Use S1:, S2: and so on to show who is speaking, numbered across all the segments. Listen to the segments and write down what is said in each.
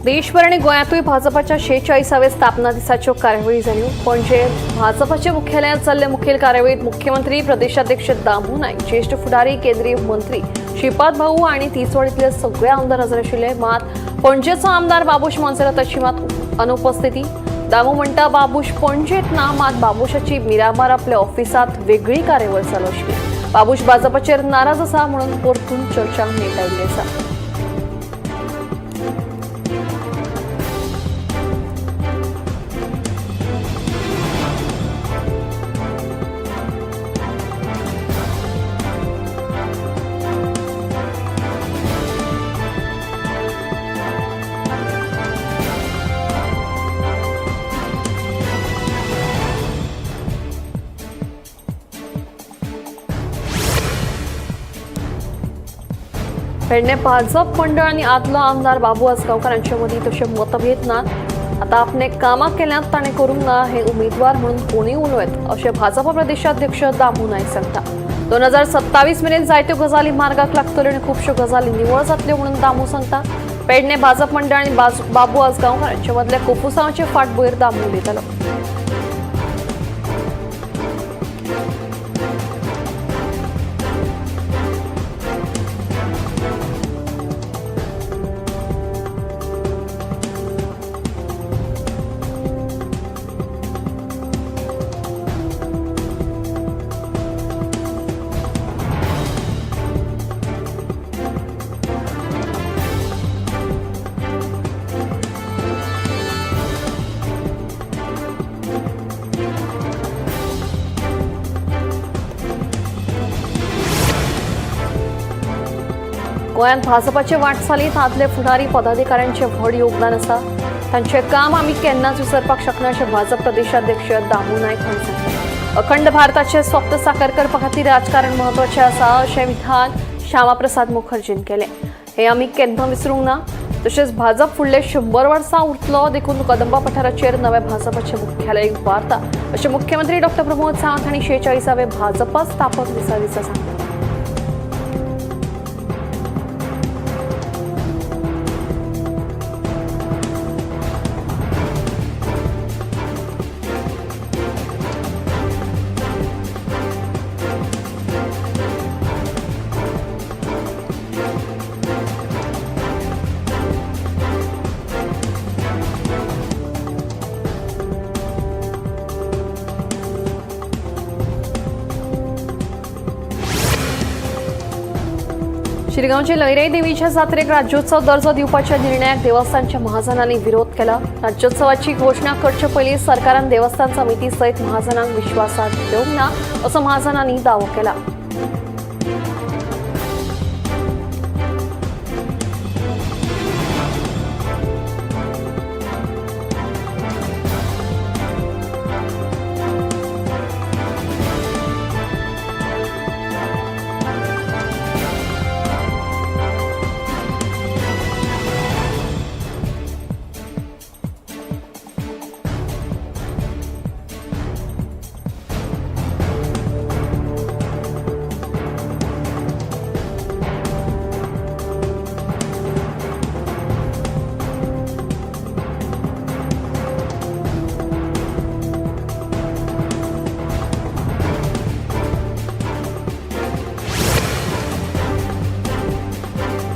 S1: देशभर आणि गोंयांतूय भाजपाच्या 46व्या स्थापना दिसाच्यो कार्यावळी जाल्यो. पणजे भाजपाच्या मुख्यालयांत जाल्ले मुखेल कार्यावळीत मुख्यमंत्री प्रदेशाध्यक्ष दामू नायक, ज्येष्ठ फुडारी, केंद्रीय मंत्री श्रीपाद भाऊ आणि तिसवाडीतले सगळे आमदार हजर आशिल्ले. मात पणजेचो आमदार बाबूश मोन्सेराताची मात अनुपस्थिती. दामू म्हणटा बाबूश पणजेत ना, मात बाबूशाची मिरामार आपल्या ऑफिसात वेगळी कार्यावळ चालू आशिल्ली. बाबूश भाजपाचेर नाराज आसा म्हणून परतून चर्चा नेट आयिल्ली आसा. पेडणे भाजप मंडळ आणि आदलो आमदार बाबू आजगांवकार हांचे मदीं तशे मतभेद नात. आतां आपणे कामां केल्यांत ताणें करूंक ना हे उमेदवार म्हणून कोणूय उलयत अशें भाजपा प्रदेशाध्यक्ष दामू नायक सांगता. 2027 मेरेन जायत्यो गजाली मार्गाक लागतल्यो आनी खुबश्यो गजाली निवळ जातल्यो म्हणून दामू सांगता. पेडणे भाजप मंडळ आनी बाबू आजगांवकार हांचे मदल्या कोफुसांवाचे फाटभुंयेर दामू उलयतालो. गोंयांत भाजपाचे वाटचालीत आदले फुडारी पदाधिकाऱ्यांचे व्हड योगदान आसा. तांचें काम आमी केन्नाच विसरपाक शकना अशें भाजप प्रदेशाध्यक्ष दामू नायक हांणी सांगलें. अखंड भारताचें स्वप्न साकार करपा खातीर राजकारण म्हत्वाचें आसा अशें विधान श्यामाप्रसाद मुखर्जीन केलें. हें आमी केन्ना विसरूंक ना. तशेंच भाजप फुडले 100 वर्सां उरतलो देखून कदंबा पठाराचेर नवें भाजपाचें मुख्यालय उबारता अशें मुख्यमंत्री डॉ प्रमोद सावंत हांणी 46व्या भाजपा स्थापक दिसा दिसा सांगलें. शिरगांवचे लयराई देवीच्या जात्रेक राज्योत्सव दर्जो दिवपाच्या निर्णयाक देवस्थानच्या महाजनांनी विरोध केला. राज्योत्सवाची घोशणा करचे पयलीं सरकारान देवस्थान समिती सयत महाजनांक विश्वासात घेवंक ना असो महाजनांनी दावो केला.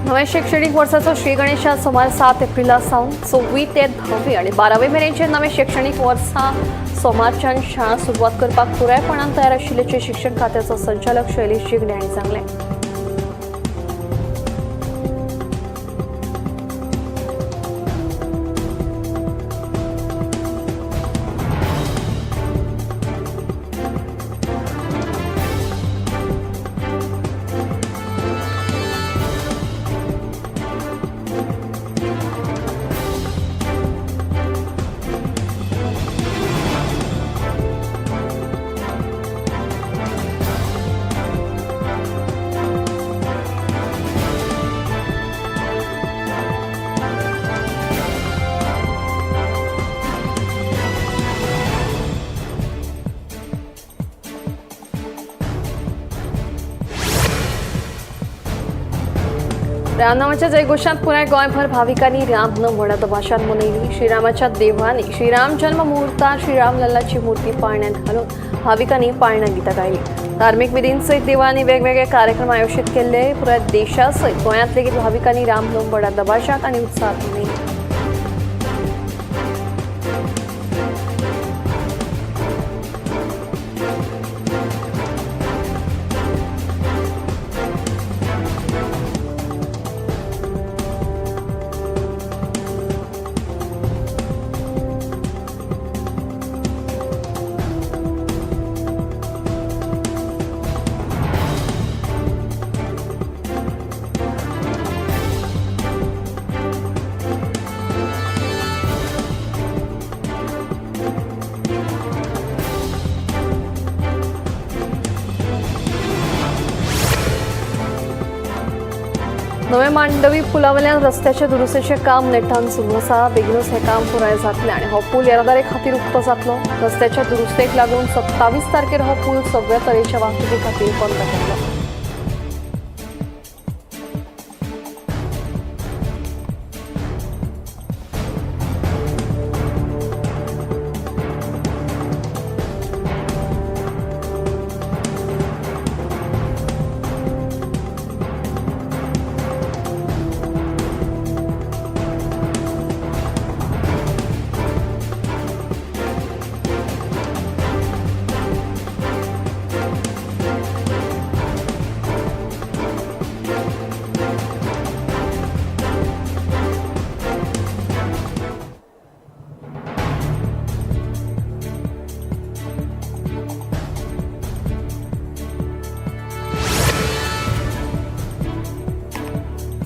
S1: नव्या शैक्षणिक वर्साचो श्री गणेशा सोमार 7 एप्रिला सावन 4वी ते 10वी आनी 12वी मेरेनचे नवे शैक्षणिक वर्सा सोमारच्यान शाळा सुरवात करपाक पुरायपणान तयार आशिल्ल्याचें शिक्षण खात्याचो संचालक शैलेश जिगणे हांणी सांगलें. रामनामाच्या जयघोषात पुराय गोंयभर भाविकांनी रामनम व्हडा दबाशान मनयली. श्रीरामाच्या देवळांनी श्रीराम जन्म मुहूर्तार श्रीरामलल्लाची मूर्ती पाळण्यात घालून भाविकांनी पाळणा गीतां गायली. धार्मिक विधींसयत देवळांनी वेगवेगळे कार्यक्रम आयोजित केल्ले. पुराय देशासयत गोंयांत लेगीत भाविकांनी रामनम व्हडा दबाशात आनी उत्साहात मनयली. नवे मांडवी पुलावयल्यान रस्त्याचे दुरुस्तीचें काम नेटान सुरू आसा. बेगीनूच हें काम पुराय जातलें आनी हो पूल येरादारी खातीर उक्तो जातलो. रस्त्याच्या दुरुस्तेक लागून 27 तारखेर हो पूल सगळ्या तरेच्या वाहतुकी खातीर बंद केल्लो.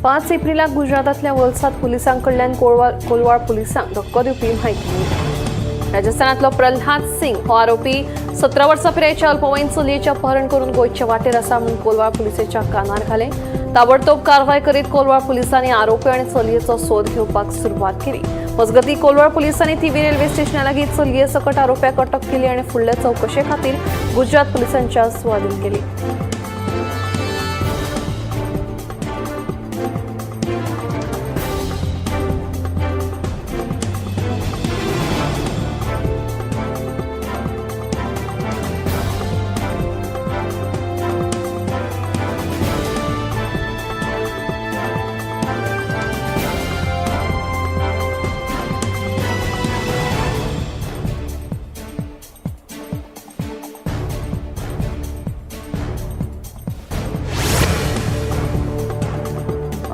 S1: पाच एप्रिलाक गुजरातांतल्या वलसाद पुलिसांकडल्यान कोलवाळ पुलिसांक धक्को दिवपी म्हायती मेळ्ळी. राजस्थानांतलो प्रल्हाद सिंग हो आरोपी 17 वर्सां पिरायेच्या अल्पवयीन चलयेचें अपहरण करून गोंयचे वाटेर आसा म्हणून कोलवाळ पुलिसेच्या कानार घालें. ताबडतोब कारवाय करीत कोलवाळ पुलिसांनी आरोपी आनी चलयेचो सोद घेवपाक सुरवात केली. मजगतीं कोलवाळ पुलिसांनी थिवी रेल्वे स्टेशना लागीं चलये सकट आरोप्याक अटक केली आनी फुडले चवकशे खातीर गुजरात पुलिसांच्या सुवादीन केली.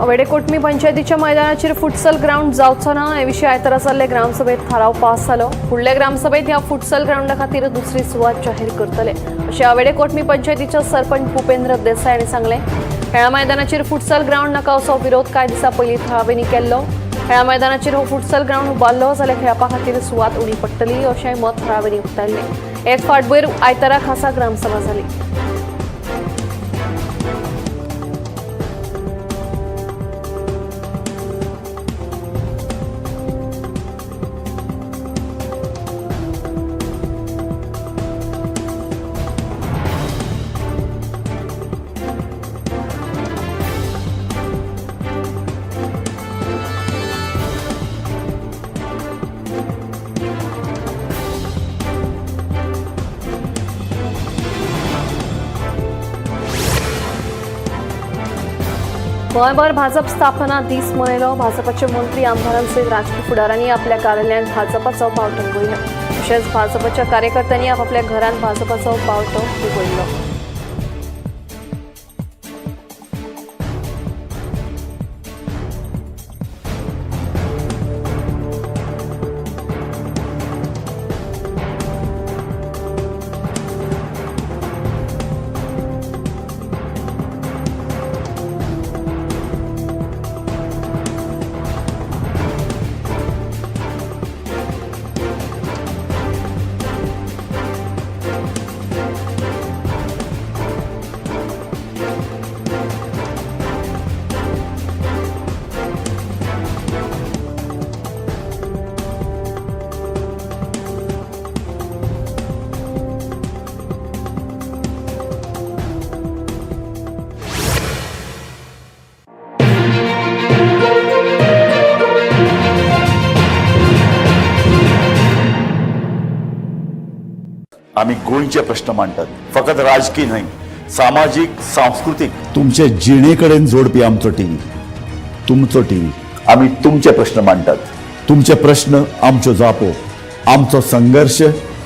S1: वेडेकोटमी पंचायतीच्या मैदानाचेर फुटसल ग्रावंड जावचो ना हे विशीं आयतारा जाल्ले ग्रामसभेत थाराव पास जालो. फुडल्या ग्रामसभेत ह्या फुटसल ग्रावंडा खातीर दुसरी सुवात जाहीर करतले अशें आवेडे कोटमी पंचायतीच्या सरपंच भूपेंद्र देसाय हांणी सांगलें. खेळा मैदानाचेर फुटसल ग्रावंड नाका असो विरोध कांय दिसां पयलीं थळाव्यांनी केल्लो. खेळा मैदानाचेर हो फुटसल ग्रावंड उबारलो जाल्यार खेळपा खातीर सुवात उणी पडटली अशेंय मत थळाव्यांनी उक्तायल्लें. हेच फाटभूंयेर आयतारा खासा ग्रामसभा जाली. गोंयभर भाजप स्थापना दीस मनयलो. भाजपाचे मंत्री आमदारांसयत राजकी फुडारांनी आपल्या कार्यालयांत भाजपाचो बावटो उबयलो. तशेंच भाजपाच्या कार्यकर्त्यांनी आपापल्या घरांत भाजपाचो बावटो उबयलो.
S2: आमी गोंयचे प्रश्न मांडटात, फकत राजकीय न्हय, सामाजीक, सांस्कृतीक, तुमचे जिणे कडेन जोडपी आमचो टीव्ही, तुमचो टीव्ही. आमी तुमचे प्रश्न मांडटात, तुमचे प्रश्न आमच्यो जापो, आमचो संघर्श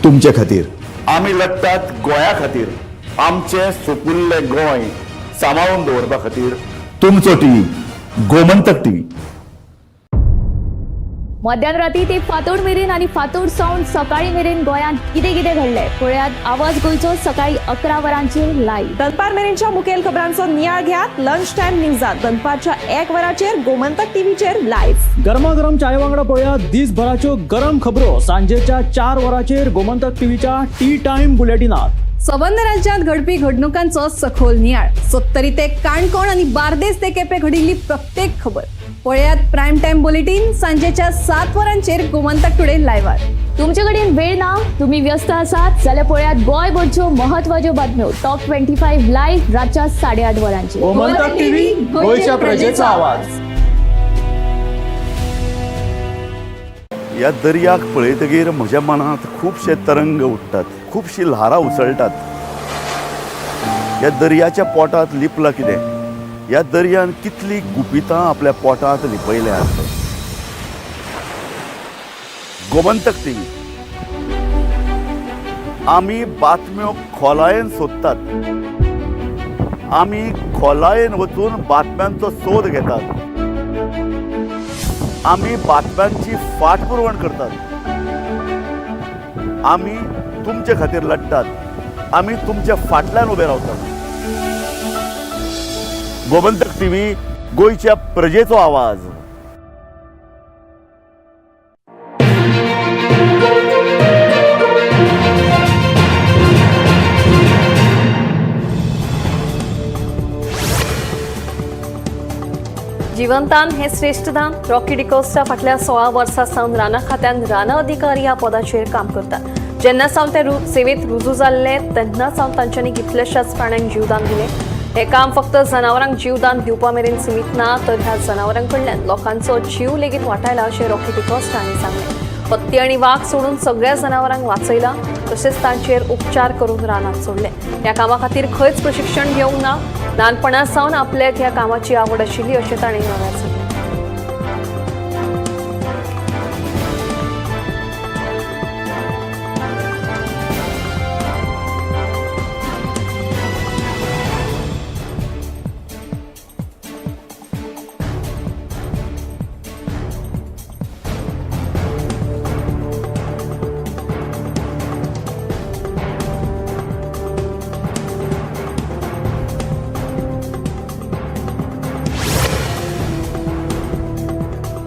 S2: तुमचे खातीर. आमी लडटात गोंया खातीर, आमचें सुपुल्लें गोंय सांबाळून दवरपा खातीर. तुमचो टीव्ही, गोमंतक टीव्ही.
S3: मध्यान राती ते फांतोड मेरेन आनी फांतोड सावन सकाळी मेरेन गोंयांत कितें कितें घडलें पळयात आवाज गोंयचो सकाळी 11 वरांचेर लायव्ह.
S4: दनपार मेरेनच्या मुखेल खबरांचो नियाळ घेयात लंच टायम न्यूजात दनपारच्या 1 वराचेर गोमंतक टीव्हीचेर लायव्ह.
S5: गरमागरम चाये वांगडा पळया दिसभराच्यो गरम खबरो सांजेच्या 4 वरांचेर गोमंतक टीव्हीच्या टी टायम बुलेटिनात.
S6: सबंद राज्यांत घडपी घडणुकांचो सखोल नियाळ, सत्तरी ते काणकोण आनी बार्देस ते केपें घडिल्ली प्रत्येक खबर पळयात प्रायम टायम बुलेटीन सांजेच्या 7 वरांचेर गोमंतक टुडे लायव्हार.
S3: तुमचे कडेन वेळ ना, तुम्ही व्यस्त आसात जाल्यार पळयात गोंयभरच्यो महत्वाच्यो बातम्यो टॉप 25 लायव्ह रातच्या 8:30 वरांचेर.
S5: गोमंतक टीव्ही, गोंयच्या प्रजेचा आवाज.
S2: ह्या दर्याक पळयतगीर म्हज्या मनांत खुबशे तरंग उठ्ठात, खुबशीं ल्हारां उसळटात. ह्या दर्याच्या पोटांत लिपलां कितें? ह्या दर्यान कितलीं गुपितां आपल्या पोटांत लिपयल्यांत? गोमंतक टीव्ही, आमी बातम्यो खोलायेन सोदतात, आमी खोलायेन वचून बातम्यांचो सोद घेतात, आमी बातम्यांची फाटपुरवण करतात, आमी तुमचे खातीर लडटात, आमी तुमच्या फाटल्यान उबे रावतात. गोमंतक टीव्ही, गोंयच्या प्रजेचो आवाज.
S1: जिवंतान हे श्रेष्ठ दान. रॉकी डिकोस्टा फाटल्या 16 वर्सां सावन राना खात्यान राना अधिकारी ह्या पदाचेर काम करतात. जेन्ना सावन ते सेवेत रुजू जाल्ले तेन्ना सावन तांच्यांनी कितल्याशाच प्राण्यांक जीवदान दिलें. हें काम फक्त जनावरांक जीवदान दिवपा मेरेन सिमीत ना, तर ह्या जनावरां कडल्यान लोकांचो जीव लेगीत वाटायला अशें रॉकी डिकोस्टा हांणी सांगलें. हत्ती आनी वाग सोडून सगळ्या जनावरांक वाचयला, तशेंच तांचेर उपचार करून रानांत सोडले. ह्या कामा खातीर खंयच प्रशिक्षण घेवंक ना. ल्हानपणा सावन आपल्याक ह्या कामाची आवड आशिल्ली अशें ताणें ह्या वेळार सांगलें.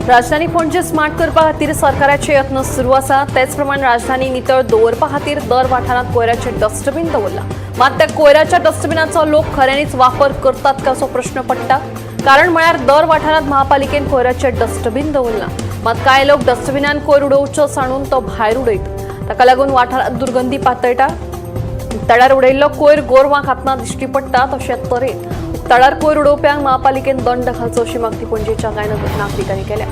S1: राजधानी पणजे स्मार्ट करपा खातीर सरकाराचे यत्न सुरू आसा. तेच प्रमाण राजधानी नितळ दवरपा खातीर दर वाठारांत कोयराचे डस्टबीन दवरला. मात त्या कोयराच्या डस्टबिनाचो लोक खऱ्यांनीच वापर करतात काय असो प्रश्न पडटा. कारण म्हळ्यार दर वाठारांत महापालिकेन कोयराचे डस्टबीन दवरला, मात कांय लोक डस्टबिनान कोयर उडोवचो सांडून तो भायर उडयत. ताका लागून वाठारांत दुर्गंधी पातळटा. तळ्यार उडयल्लो कोयर गोरवां खातना दिश्टी पडटा. तशें तरेन तळ्यार कोयर उडोवप्यांक महापालिकेन दंड घालचो अशी मागणी पणजेच्या कांय नागरिकांनी केल्या.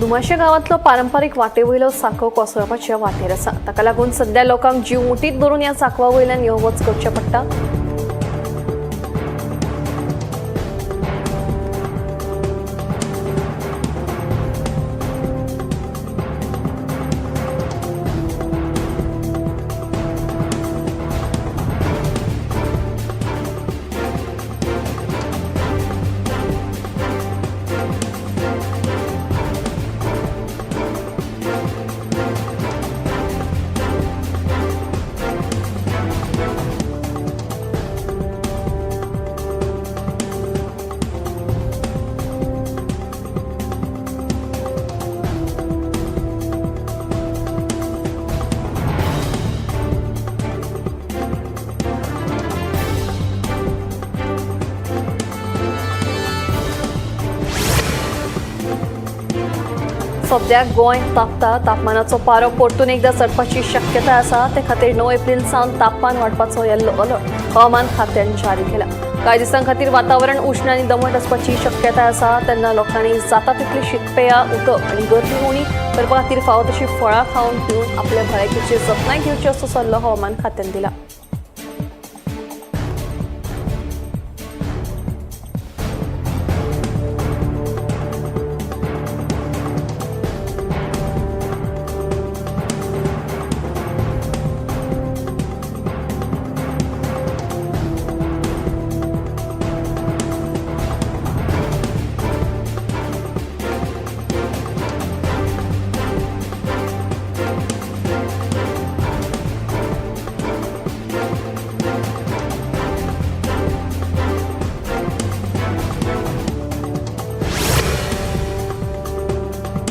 S1: धुमाशे गांवांतलो पारंपारीक वाटे वयलो सांकव कोसळपाच्या वाटेर आसा. ताका लागून सध्या लोकांक जीव मुठीत धरून ह्या सांकवा वयल्यान यो वच करचें पडटा. सद्याक गोंय तापता. तापमानाचो पारो परतून एकदा चडपाची शक्यताय आसा. ते खातीर 9 एप्रील सावन तापमान वाडपाचो येल्लो अलर्ट हवामान खात्यान जारी केला. कांय दिसां खातीर वातावरण उश्ण आनी दमट आसपाची शक्यताय आसा. तेन्ना लोकांनी जाता तितली शीतपेयां, उदक आनी गरमी उणी करपा खातीर फावो तशी फळां खावन पिवन आपल्या भलायकेची जतनाय घेवची असो सल्लो हवामान खात्यान दिला.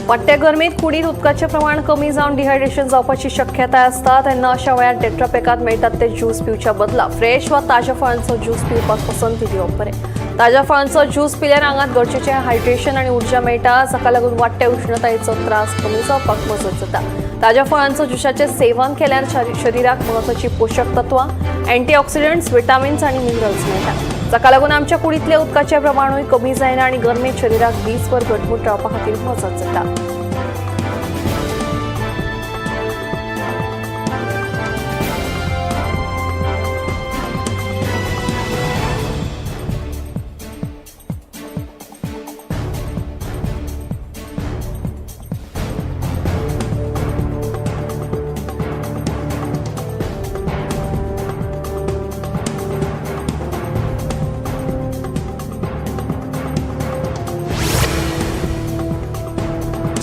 S1: वाडट्या गरमेंत कुडींत उदकाचें प्रमाण कमी जावन डिहायड्रेशन जावपाची शक्यताय आसता. तेन्ना अशा वेळार टेट्रापॅकांत मेळटात ते ज्यूस पिवच्या बदला फ्रेश वा ताज्या फळांचो ज्यूस पिवपाक पसंती दिवप बरें. ताज्या फळांचो ज्यूस पिल्यार आंगांत गरजेचें हायड्रेशन आनी उर्जा मेळटा, जाका लागून वाडट्या उश्णतायेचो त्रास कमी जावपाक मजत जाता. ताज्या फळांचो ज्युसाचें सेवन केल्यार शरिराक म्हत्वाचीं पोशक तत्वां, अँटीऑक्सिडंट्स, विटामिन्स आनी मिनरल्स मेळटा, जाका लागून आमच्या कुडींतल्या उदकाचें प्रमाणूय कमी जायना आनी गरमेंत शरिराक दीसभर घटमूट रावपा खातीर मजत जाता.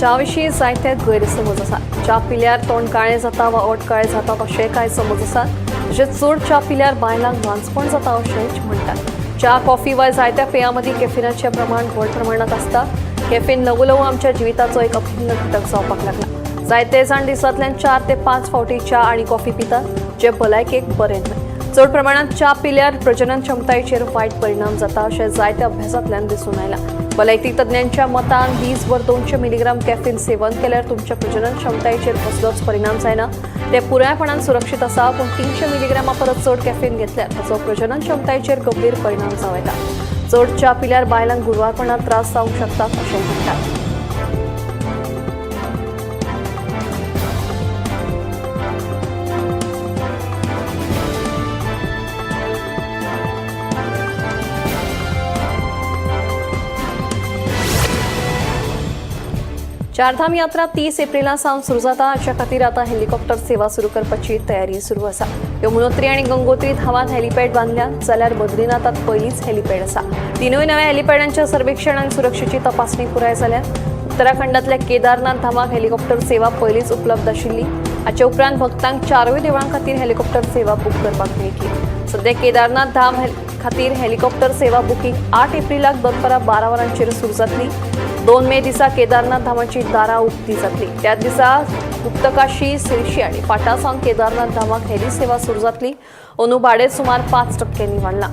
S1: च्या विशीं जायते गैरसमज आसात. च्या पिल्यार तोंड काळें जाता वा ओंठ काळे जातात अशें कांय समज आसात. तशेंच चड च्या पिल्यार बायलांक वांझपण जाता अशेंच म्हणटात. च्या, कॉफी वा जायत्या पेयां मदीं कॅफिनाचें प्रमाण व्हड प्रमाणांत आसता. कॅफीन ल्हवू ल्हवू आमच्या जिविताचो एक अभिन्न घटक जावपाक लागला. जायते जाण दिसांतल्यान 4 ते 5 फावटी च्या आनी कॉफी पितात, जें भलायकेक बरें न्हय. चड प्रमाणांत च्या पिल्यार प्रजनन क्षमतायेचेर वायट परिणाम जाता अशें जायत्या अभ्यासांतल्यान दिसून आयलां. भलायकी तज्ञांच्या मतान दीसभर 200 मिलीग्राम कॅफीन सेवन केल्यार तुमच्या प्रजनन क्षमतायेचेर कसलोच परिणाम जायना. ते पुरायपणान सुरक्षीत आसा, पूण 300 मिलीग्रामा परस चड कॅफीन घेतल्यार ताचो प्रजनन क्षमतायेचेर गंभीर परिणाम जावं येता. चड च्या पिल्यार बायलांक गुरवारपणांत त्रास जावंक शकतात अशें म्हणटात. चारधाम यात्रा 30 एप्रिला सावन सुरू जाता. हाच्या खातीर आतां हेलिकॉप्टर सेवा सुरू करपाची तयारी सुरू आसा. यमुनोत्री आनी गंगोत्री धामांत हेलिपॅड बांदल्यात, जाल्यार बद्रीनाथांत पयलींच हेलिपॅड आसा. 3 नव्या हेलिपॅडांच्या सर्वेक्षण आनी सुरक्षेची तपासणी पुराय जाल्या. उत्तराखंडांतल्या केदारनाथ धामाक हेलिकॉप्टर सेवा पयलींच उपलब्ध आशिल्ली. हाचे उपरांत भक्तांक 4 देवळां खातीर हेलिकॉप्टर सेवा बूक करपाक मेळटली. सद्या केदारनाथ धाम खातीर हेलिकॉप्टर सेवा बुकींग 8 एप्रिलाक दनपारां 12 वरांचेर सुरू जातली. 2 मे दिसा केदारनाथ धामाची दारां उक्ती जातली. त्याच दिसा गुप्तकाशी, सिरशी आनी फाटा सावन केदारनाथ धामाक हेली सेवा सुरू जातली. अंदू भाडें सुमार 5% वाडलां.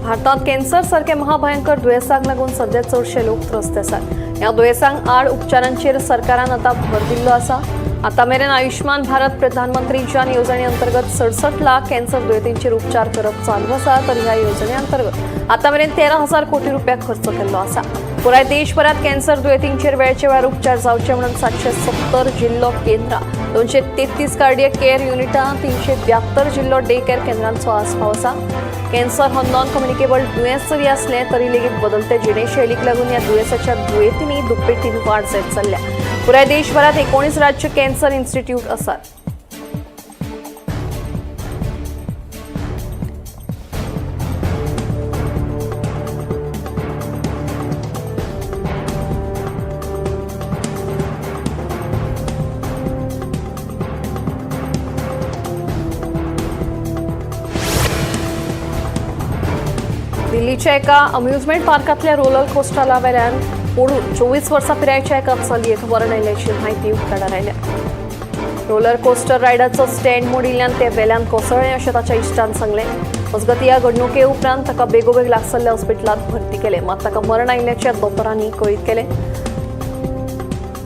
S1: भारतात कॅन्सर सारखे महाभयंकर दुयेंसाक लागून सध्या चडशे लोक त्रस्त आसात. ह्या दुयेंसांक आड उपचारांचेर सरकारान आतां भर दिल्लो आसा. आतां मेरेन आयुष्मान भारत प्रधानमंत्री जन येवजणे अंतर्गत 67 लाख कॅन्सर दुयेंतींचेर उपचार करप चालू आसा. तर ह्या येवजणे अंतर्गत आतां मेरेन 13,000 कोटी रुपया खर्च केल्लो आसा. पुराय देशभरात कॅन्सर दुयेंतींचेर वेळचे वेळार उपचार जावचे म्हणून 770 जिल्लो केंद्रां, 233 कार्डियक केअर युनिटां, 372 जिल्लो डे केअर केंद्रांचो आस्पाव आसा. कॅन्सर हो नॉन कम्युनिकेबल दुयेंस जरी असलें तरी लेगीत बदलते जिणेशैलीक लागून ह्या दुयेंसाच्या दुयेंतींनी दुप्पेटीन वाड जायत चल्ल्या. पुराय देशभरात 19 राज्य कॅन्सर इन्स्टिट्यूट आसात. दिल्लीच्या एका अम्युजमेंट पार्कांतल्या रोलर कोस्टरा वेल्यान पडून 24 वर्सां पिरायेच्या एका चलयेक मरण आयिल्ल्याची म्हायती उक्ताडार आयल्या. रोलर कोस्टर रायडाचो स्टँड मोडिल्ल्यान ते वेल्यान कोसळ्ळें अशें ताच्या इश्टान सांगलें. मजगतीं ह्या घडणुके उपरांत ताका बेगोबेग लागसल्ल्या हॉस्पिटलांत भरती केलें, मात ताका मरण आयिल्ल्याचें दोतोरांनी कळीत केलें.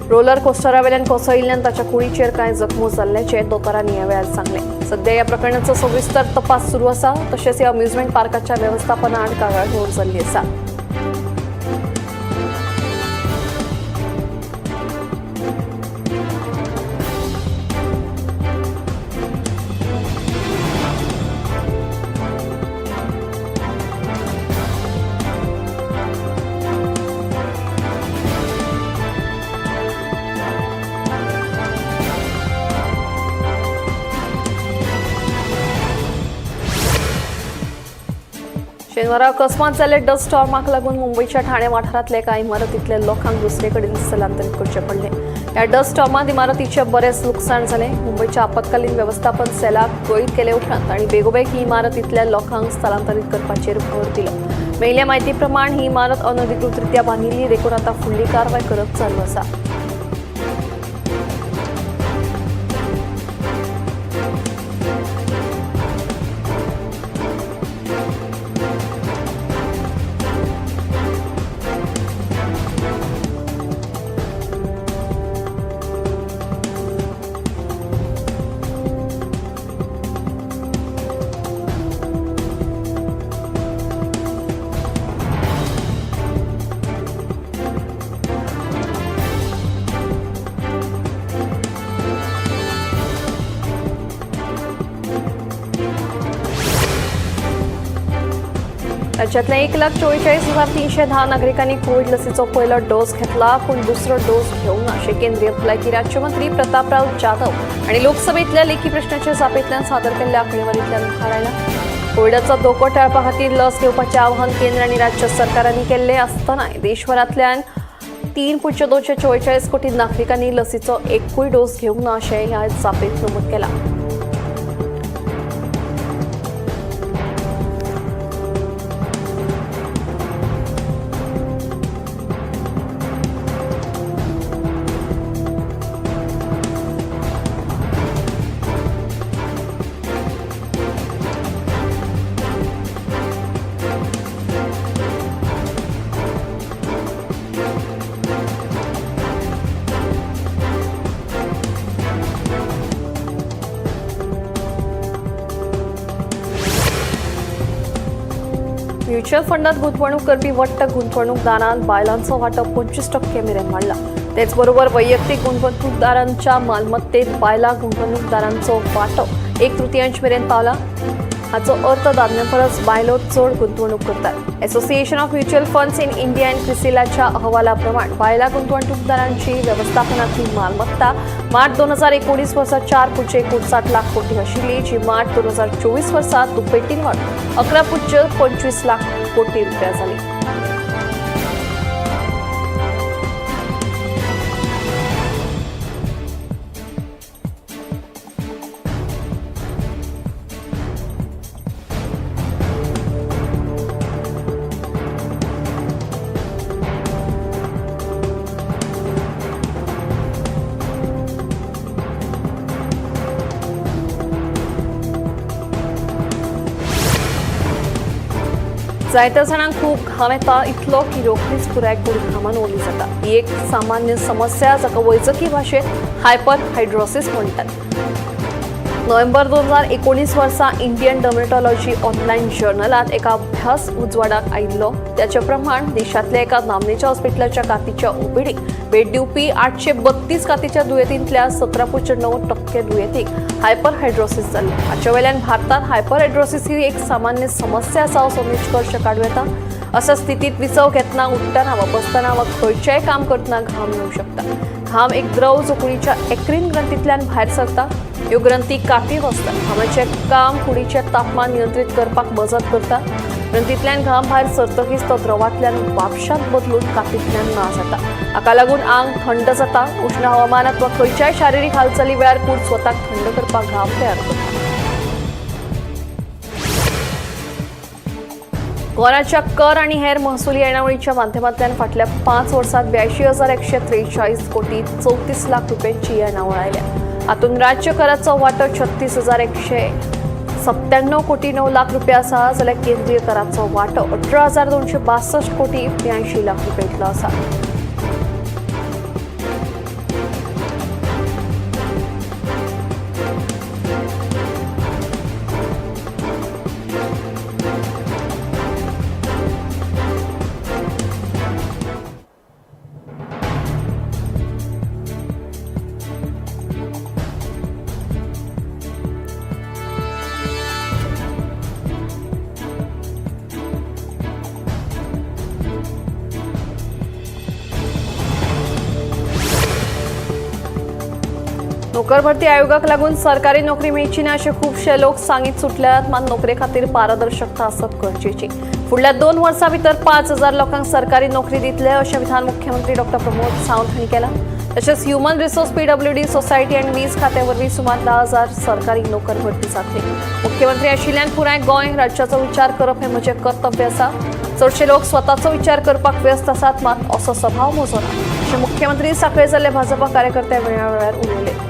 S1: रोलर कोस्टरा वेल्यान कोसळिल्ल्यान ताच्या कुडीचेर कांय जखमो जाल्ल्याचें दोतोरांनी ह्या वेळार सांगलें. सध्या ह्या प्रकरणाचो सविस्तर तपास सुरू आसा. तशेंच ह्या अम्युजमेंट पार्काच्या वेवस्थापना आड कागाळ नोंद जाल्ली आसा. शेनवारा अकस्मात जाल्ले डस्ट स्टॉर्माक लागून मुंबयच्या ठाणे वाठारांतल्या एका इमारतींतल्या लोकांक दुसरे कडेन स्थलांतरीत करचें पडलें. ह्या डस्ट स्टॉर्मांत इमारतीचें बरेंच लुकसाण जालें. मुंबयच्या आपत्कालीन वेवस्थापन सेलाक कळीत केले उपरांत तांणी बेगोबेग ही इमारतींतल्या लोकांक स्थलांतरीत करपाचेर भर दिलो. मेळिल्ल्या म्हायती प्रमाण ही इमारत अनधिकृतरित्या बांदिल्ली देखून आतां फुडली कारवाय करप चालू आसा. राज्यातल्या 1,44,310 नागरिकांनी कोविड लसीचो पयलो डोस घेतला, पूण दुसरो डोस घेवंक ना अशें केंद्रीय भलायकी राज्यमंत्री प्रतापराव जाधव आनी लोकसभेंतल्या लेखी प्रश्नाच्या जापेंतल्यान सादर केल्ल्या आंकडेवारींतल्यान मुखार आयला. कोविडाचो धोको टाळपा खातीर लस घेवपाचें आवाहन केंद्र आनी राज्य सरकारांनी केल्लें आसतनाय देशभरांतल्यान 3.244 कोटी नागरिकांनी लसीचो एकूय डोस घेवंक ना अशें ह्या जापेंत नमूद केलां. म्युच्युअल फंडात गुंतवणूक करपी वट्ट गुंतवणूकदारांत बायलांचो वांटो 25% मेरेन वाडला. तेचबरोबर वैयक्तीक गुंतवणूकदारांच्या मालमत्तेत बायलां गुंतवणूकदारांचो वांटो 1/3 मेरेन पावला. हाचो अर्थ दादल्यां परस बायलो चड गुंतवणूक करतात. Association of mutual funds in India and क्रिसिलाच्या अहवाला प्रमाण बायलां गुंतवणूकदारांची वेवस्थापनांतली मालमत्ता मार्च 2019 वर्सा 4.59 लाख कोटी आशिल्ली, जी मार्च 2024 वर्सा दुपेटीन वाडून 11.25 लाख कोटी रुपया जाली. जायत्या जाणांक खूब घाम येता, इतलो की रोखडीच पुराय कूड घामान ओली जाता. ही एक सामान्य समस्या जाका वैजकी भाशेंत हायपर हायड्रोसिस म्हणटात. नोव्हेंबर 2019 वर्सा इंडियन डर्मेटॉलॉजी ऑनलायन जर्नलांत एका अभ्यास उजवाडाक आयिल्लो. त्याचे प्रमाण देशांतल्या एका नामनेच्या हॉस्पिटलाच्या कातीच्या ओपीडीक भेट दिवपी 832 कातीच्या दुयेंतींतल्या 17.9% दुयेंतींक हायपरहायड्रोसिस जाल्लें. हाचे वयल्यान भारतांत हायपरहायड्रोसिस ही एक सामान्य समस्या आसा असो निश्कर्श काडूं येता. अशा स्थितींत विसव घेतना, उठ्ठना वा बसतना वा खंयचेंय काम करतना घाम येवंक शकता. घाम एक द्रव जो कुडीच्या एक्रीन ग्रंथींतल्यान भायर सरता. ह्यो ग्रंथी कातीर आसतात. घामाचें काम कुडीचें तापमान नियंत्रीत करपाक मजत करता. ग्रंथींतल्यान घाम भायर सरतकीच तो द्रवांतल्यान वापशांत बदलून कातींतल्यान ना जाता. हाका लागून आंग थंड जाता. उश्ण हवामानात वा खंयच्याय शारिरीक हालचाली वेळार कूड स्वताक थंड करपाक घाम तयार करता. गोंयाच्या कर आनी हेर महसुली येणावळीच्या माध्यमांतल्यान फाटल्या 5 वर्सात 82,143 कोटी 34 लाख रुपयांची येणावळ आयल्या. हातूंत राज्य कराचो वांटो 36,197 कोटी 9 लाख रुपया आसा, जाल्यार केंद्रीय कराचो वांटो 18,262 कोटी 82 लाख रुपया इतलो आसा. नोकर भरती आयोगाक लागून सरकारी नोकरी मेळची ना अशें खुबशे लोक सांगीत सुटल्यात, मात नोकरे खातीर पारदर्शकता आसप गरजेची. फुडल्या 2 वर्सां भितर 5,000 लोकांक सरकारी नोकरी दितले अशें विधान मुख्यमंत्री डॉ प्रमोद सावंत हांणी केलां. तशेंच ह्युमन रिसोर्स पीडब्ल्यूडी सोसायटी आनी वीज खात्या वरवीं सुमार 10,000 सरकारी नोकर भरती जातली. मुख्यमंत्री आशिल्ल्यान पुराय गोंय राज्याचो विचार करप हें म्हजें कर्तव्य आसा. चडशे लोक स्वताचो विचार करपाक व्यस्त आसात, मात असो स्वभाव म्हजो ना अशें मुख्यमंत्री सांखळे जाल्ले भाजपा कार्यकर्ते वेळावेळार उलयले.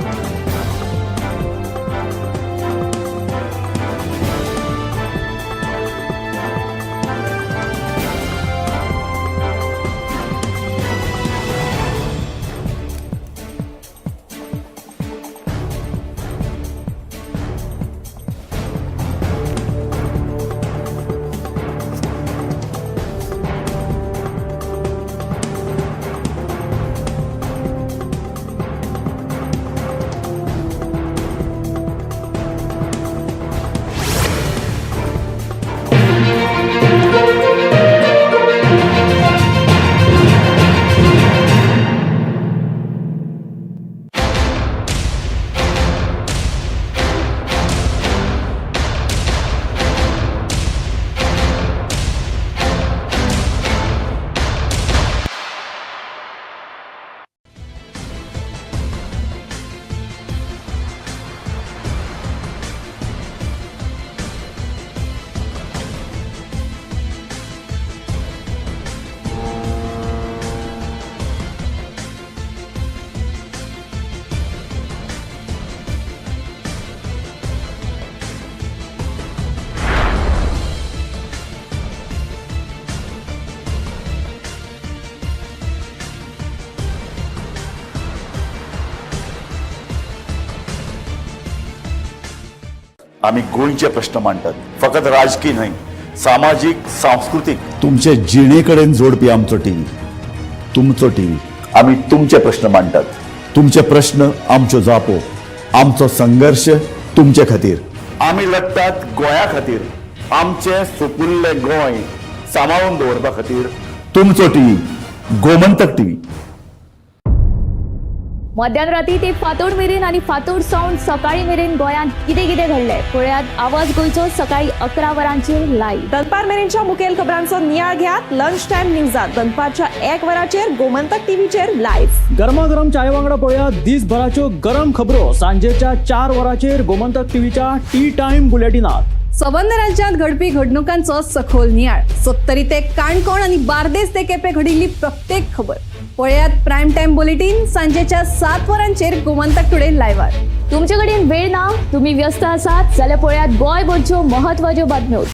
S2: आमी गोंयचे प्रश्न मांडटात, फकत राजकी न्हय, सामाजीक, सांस्कृतीक, तुमचे जिणे कडेन जोडपी आमचो टीव्ही, तुमचो टीव्ही. आमी तुमचे प्रश्न मांडटात, तुमचे प्रश्न आमच्यो जापो, आमचो संघर्श तुमचे खातीर. आमी लडटात गोंया खातीर, आमचें सुपुल्लें गोंय सांबाळून दवरपा खातीर. तुमचो टीव्ही, गोमंतक टीव्ही.
S3: मध्यान राती ते फांतोड मेरेन आनी फांतोड सावन सकाळी मेरेन गोंयांत कितें कितें घडलें पळयात आवाज गोंयचो सकाळी 11 वरांचेर लायव्ह.
S4: दनपार मेरेनच्या मुखेल खबरांचो नियाळ घेयात लंच टायम न्यूजात दनपारच्या 1 वराचेर गोमंतक टीव्हीचेर लायव्ह.
S5: गरमागरम चाये वांगडा पळयात दिसभराच्यो गरम खबरो सांजेच्या 4 वरांचेर गोमंतक टीव्हीच्या टी टायम बुलेटिनात.
S6: सबंद राज्यात घडपी घडणुकांचो सखोल नियाळ, सत्तरी ते काणकोण आनी बार्देस ते केपें घडिल्ली प्रत्येक खबर पळयात प्रायम टायम बुलेटीन सांजेच्या 7 वरांचेर गोमंतक टुडे लायव्हार.
S3: तुमचे कडेन वेळ ना, तुमी व्यस्त आसात जाल्यार पळयात गोंयभरच्यो म्हत्वाच्यो बातम्यो.